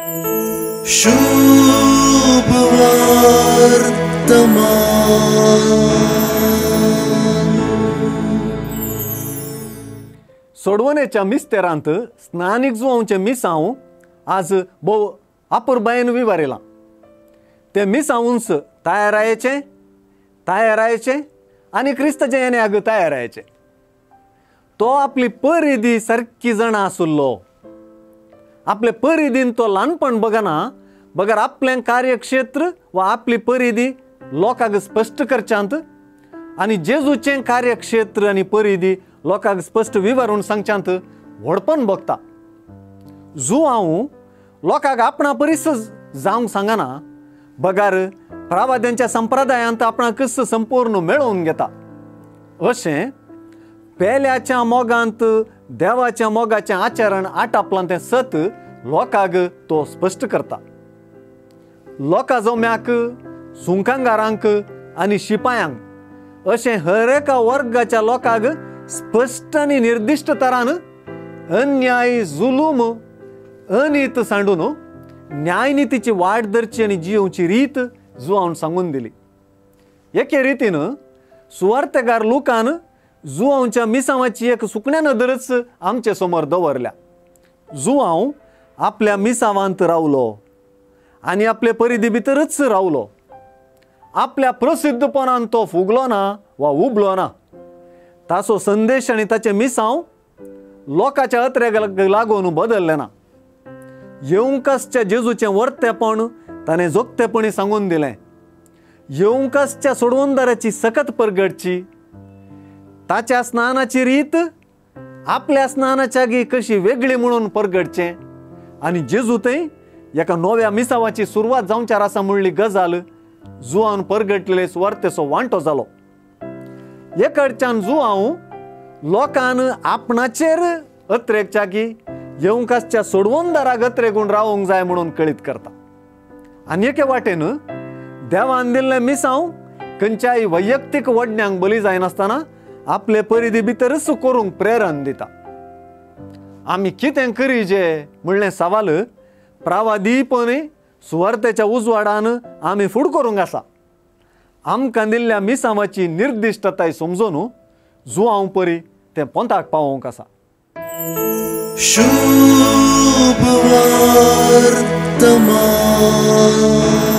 शुभ वर्तमान। सोडवणेच्या मिस्तेरांत स्नानीक जुवांचें मिसांव आज भोव अपुरबायेन विवारिलां. तें मिसांवूच तयारायेचें तयारायेचें आनी क्रिस्ताचें येण्याक तयारायेचें. तो आपली परिधी सारकी जाणा आसलो. आपले परिधीन तो ल्हानपण बगना बगर आपलें कार्यक्षेत्र वा आपली परिधी लोकांक स्पश्ट करच्यांत आनी जेजूचें कार्यक्षेत्र आनी परिधी लोकांक स्पश्ट विवरून सांगच्यांत व्हडपण बगता. जुवांव लोकांक आपणा परीस जावंक सांगना बगर प्रावाद्यांच्या संप्रदायांत आपणाकच संपूर्ण मेळोवन घेता. अशें पेल्याच्या मोगांत देवाच्या मोगाचें आचरण आटापलां तें सत लोकांक तो स्पश्ट करता. लोकां जम्याक, सुंकांगारांक आनी शिपायांक अशें हर एका वर्गाच्या लोकांक स्पश्ट आनी निर्दिश्ट तरान अन्याय, जुलूम, अनीत सांडून न्यायनितीची वाट धरची आनी जियोवची रीत जुवान सांगून दिली. एके रितीन सुवार्थेगार लोकान जुवांच्या मिसांवाची एक सुकण्या नदरच आमचे समोर दवरल्या. जुवांव आपल्या मिसावांत रावलो आनी आपले परिधी भितरच रावलो. आपल्या प्रसिद्धपणान तो फुगलो ना वा उबलो ना. ताचो संदेश आनी ताचें मिसांव लोकांच्या अत्रेक लागून बदललें ना. येवंकासच्या जेजूचें वर्तेपण ताणें जोगतेपणी सांगून दिलें. येवंकासच्या सोडवणदाराची सकत परगटची, ताच्या स्नानाची रीत आपल्या स्नानाच्या गी कशी वेगळी म्हणून परगटचें आनी जेजू थंय एका नव्या मिसावाची सुरवात जावच्यार आसा म्हणली गजाल जुवान परगटलेले सुवार्तेचो वांटो जालो. एकडच्यान जुवांव लोकान आपणाचेर अत्रेकच्या की येवंकासच्या सोडवणदाराक अत्रेगून रावंक जाय म्हणून कळीत करता. आनी एके वाटेन देवान दिल्लें मिसांव खंयच्याय वैयक्तीक वडण्यांक बली जायनासतना आपले परिधी भितरच करूंक प्रेरण दिता. आमी कितें करीजे म्हणलें सवाल प्रावादीपणी सुवार्थेच्या उजवाडान आमी फुड करूंक आसा. आमकां दिल्ल्या मिसांवाची निर्दिश्टताय समजून जुवांव परी तें पोंताक पावोवंक आसा. शुभ वर्तमान।